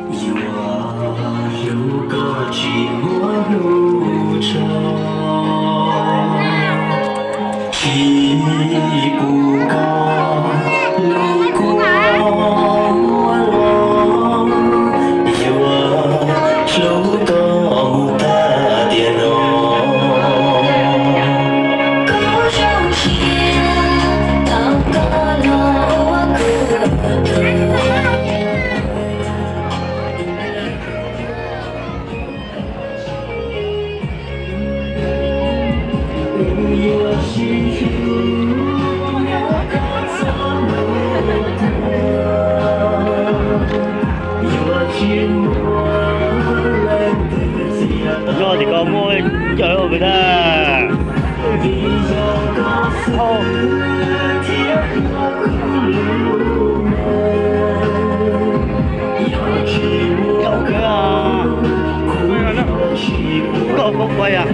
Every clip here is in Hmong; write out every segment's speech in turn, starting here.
Yuav hlub koj tsis muaj hlub tshaj, tsis pub koj lub kua muab los, yuav hlub koj mus tag tiam no. Kuv zoo siab tau koj los ua kuv tus. Noj tim ko muaj cawv ua pem tag. Koj koj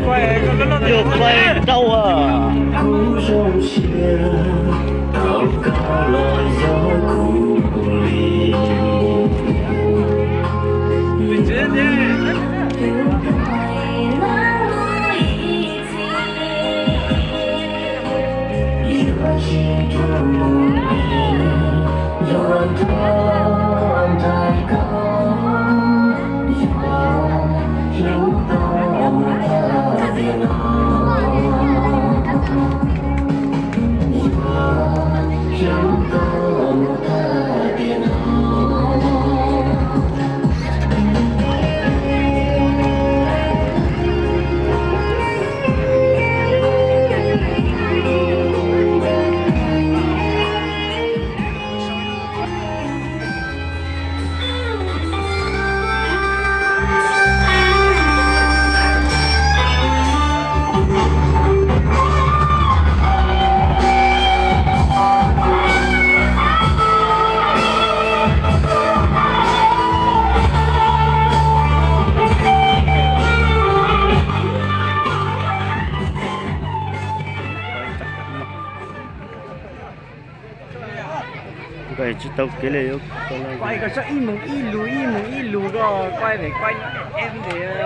kuaib, yog kuaib rau. Tsis tau kev li. Kuaib koj sab ib mus ib lus ib mus ib lus koj kuaib pem kuaib eb ntev.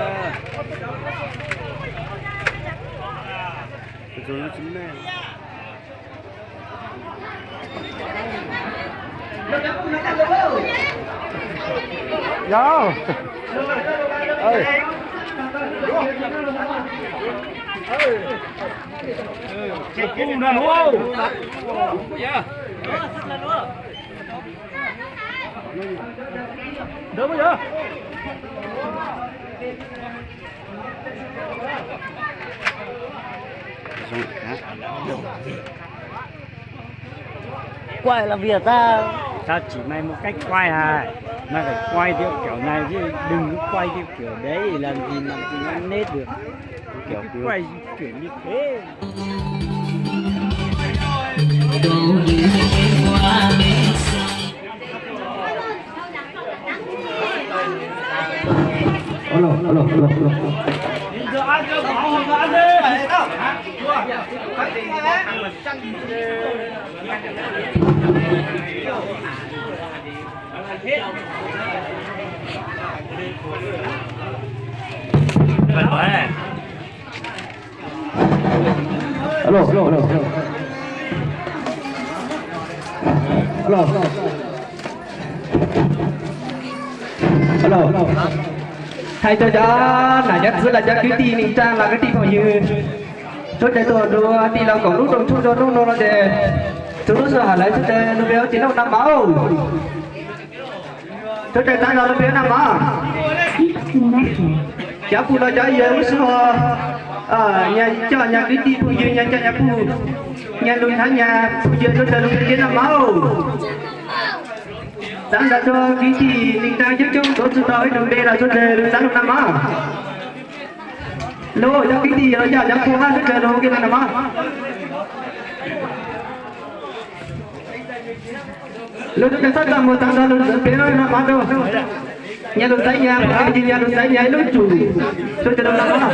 Kuaib los vias tag. Txhob tsis maj mus kaib kuaib hais, maj kaib kuaib thiab cov na, đừng có quay theo kiểu đấy, làm gì mà tụi nó nết được. Kiểu quay di chuyển như thế. Alo, alo, alo, alo. Alo, alo, alo. Alo. Alo. Hais rau cov nam cov txiv los cov kwv tij neej tsa los kwv tij phooj ywg, suav dlawg tuaj nrug tij laug Koom Lub rooj tshuaj rau hnub no los ces txhua lub sij hawm lawv suav dlawg lug pem ua tsis lauj na mov. Suav dlawg tag los lug pem ua na mov. Cov phooj los cov yawg lub sij hawm, nyag coj nyag kwv tij phooj ywg, nyag coj nyag phooj, nyag lug nrhav nyag phooj ywg suav dlawg lug pem na mov. Txav ntawd rua kwv tij neej tsa coob coob tuav tsi tau ib tug npe los suav dlawg lug txav lug na mov. Lug cov kwv tij los yog cov phooj ywg suav dlawg lug ua ke na mov. Lug suav dlawg txhob txaj muag tag nrho lug pem na mov rau. Nyag lug xaiv nyag, nyag lug xaiv nyag ib lub tsum, suav dlawg lug na mov.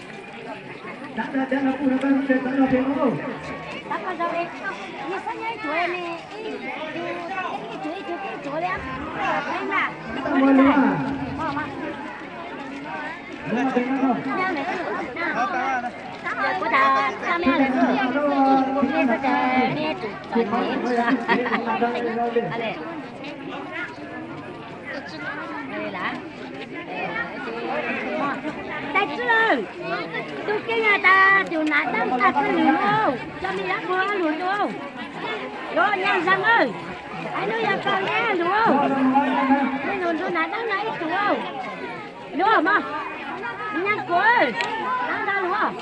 Tais Tswb, tus kev nyuam tas tus nam dab tas kawg lug lauj, coj me dab puag lug lauj. Yuav nyaj zeeg, ib hnub yog koj nyaj lug, me lug nrug nam dab no ib tug lauj. Lug mas, nyaj kuv, dab ntawd lug,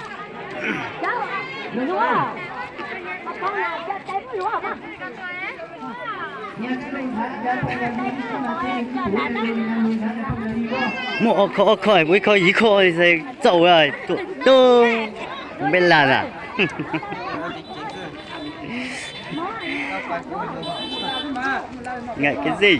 lug, lug. Muaj ob kho ob kho, muaj ib kho yim kho, txaus tuaj tub, npej las na. Ngam kev xij.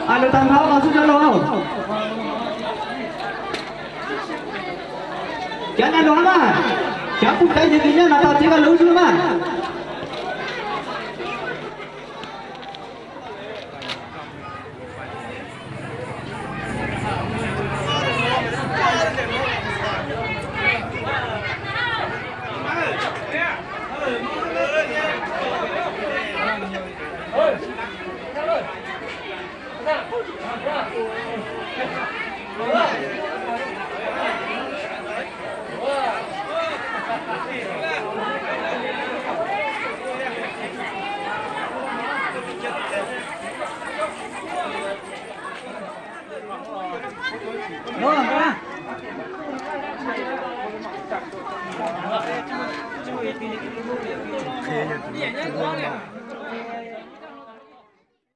Lawv tag nrho los xwb cov laus. Cov nyab loj mas, cov pub teb ces nyob no tau txiv koj lub xwb mas.